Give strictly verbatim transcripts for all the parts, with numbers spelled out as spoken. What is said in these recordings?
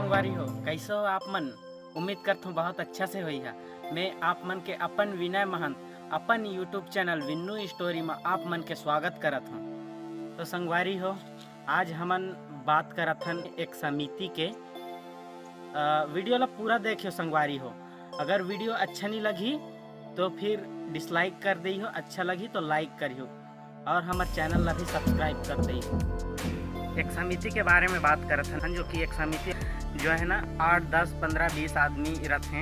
संगवारी हो, कैसे हो आप मन? उम्मीद करत हूँ बहुत अच्छा से होई है। मैं आप मन के अपन विनय महंत, अपन YouTube चैनल विन्नू स्टोरी में आप मन के स्वागत करत हूँ। तो संगवारी हो, आज हमन बात करत हन एक समिति के। अ, वीडियो ला पूरा देखियो संगवारी हो। अगर वीडियो अच्छा नहीं लगी तो फिर डिसलाइक कर दइहो, अच्छा लगी तो लाइक करियो और हमर चैनल ला भी सब्सक्राइब कर दइहो। एक समिति के बारे में बात करत हन, जो कि एक समिति जो है ना, आठ, दस, पन्द्रह, बीस आदमी रथे।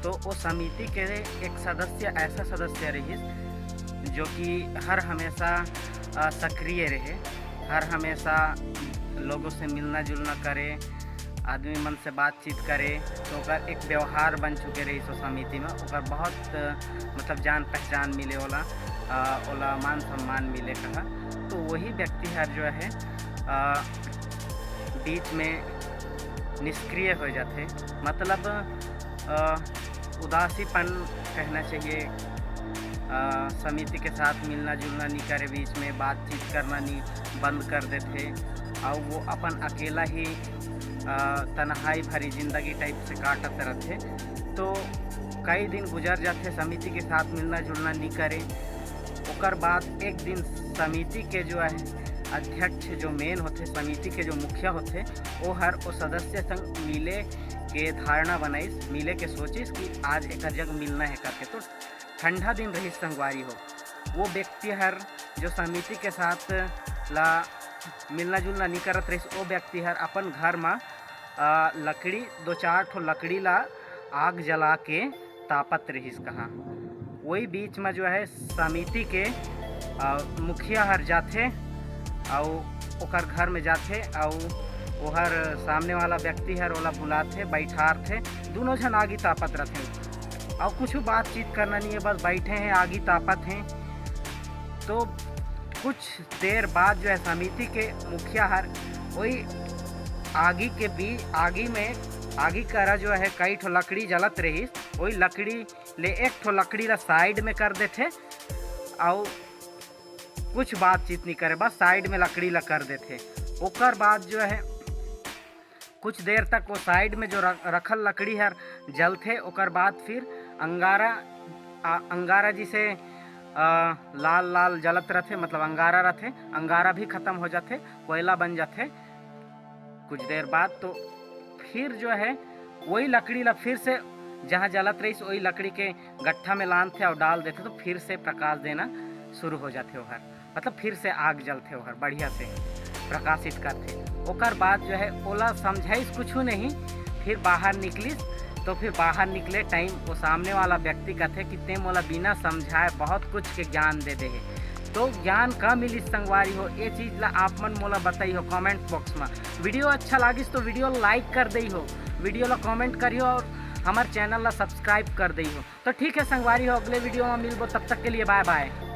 तो वो समिति के एक सदस्य, ऐसा सदस्य रहिस जो कि हर हमेशा, अ, सक्रिय रहे, हर हमेशा लोगों से मिलना जुलना करे, आदमी मन से बातचीत करे। तो ओकर एक व्यवहार बन चुके रहिस ओ समिति में। ओकर बहुत, अ, मतलब, जान पहचान मिले, ओला, अ, ओला मान सम्मान मिले कहा। तो वही व्यक्ति हर जो है, अ, बीच में निष्क्रिय हो जाथे, मतलब, अ, उदासीपन कहना चाहिए। अ, समिति के साथ मिलना जुलना नहीं करे, बीच में बातचीत करना नहीं, बंद कर देथे, और वो अपन अकेला ही, अ, तन्हाई भरी जिंदगी टाइप से काटत रहथे। तो कई दिन गुजर जाथे समिति के साथ मिलना जुलना नहीं करे। ओकर बाद एक दिन समिति के जो है अध्यक्ष, जो मेन होथे, समिति के जो मुखिया होथे, वो हर ओ सदस्य संग मिले के धारणा बनाइस, मिले के सोचिस कि आज एकर जग मिलना है करके। तो ठंडा दिन रहिस संगवारी हो, वो व्यक्ति हर जो समिति के साथ ला मिलना जुलना नहीं करत रहिस, वो व्यक्ति हर अपन घर मा, अ, लकड़ी, दो चार ठो लकड़ी ला आग जला के तापत रहिस कहा। वही बीच में जो है समिति के, अ, मुखिया हर जाथे, अउ ओकर घर में जाथे, अउ ओहर सामने वाला व्यक्ति हर ओला बुलाथे, बैठारथे, दोनों झन आगी तापत रथे, अउ कुछ बातचीत करना नहीं है, बस बैठे हैं, आगी तापत हैं। तो कुछ देर बाद जो है समिति के मुखिया हर वही आगी के बीच, आगी में, आगी करा जो है कई ठो लकड़ी जलत रहिस, वही लकड़ी ले एक ठो लकड़ी ला साइड में कर देथे, अउ कुछ बातचीत नहीं करे, बस साइड में लकड़ी ला कर देथे। ओकर बाद जो है कुछ देर तक वो साइड में जो र-, रखल लकड़ी हर जलथे, ओकर बाद फिर अंगारा, आ, अंगारा जिसे, आ, लाल लाल जलत रथे, मतलब अंगारा रथे, अंगारा भी खत्म हो जाथे, कोयला बन जाथे कुछ देर बाद। तो फिर जो है वही लकड़ी ला फिर से जहाँ जलत रहिस, वही लकड़ी के गट्ठा में लानथे और डाल देथे, तो फिर से प्रकाश देना शुरू हो जाथे ओहर, मतलब फिर से आग जलथे ओहर, बढ़िया से प्रकाशित करथे। ओकर बाद जो है ओला समझाइस कुछू नहीं, फिर बाहर निकलिस। तो फिर बाहर निकले टाइम वो सामने वाला व्यक्ति कथे कि "ते मोला बिना समझाए बहुत कुछ के ज्ञान दे दे हे।" तो ज्ञान का मिलिस संगवारी हो, ये चीज ला आप मन मोला बताई हो कमेंट बॉक्स में। वीडियो अच्छा लागिस तो वीडियो लाइक कर दई हो, वीडियो ला कमेंट करियो और हमार चैनल ला सब्सक्राइब कर दई हो। तो ठीक है संगवारी हो, अगले वीडियो में मिलबो, तब तक के लिए बाय बाय।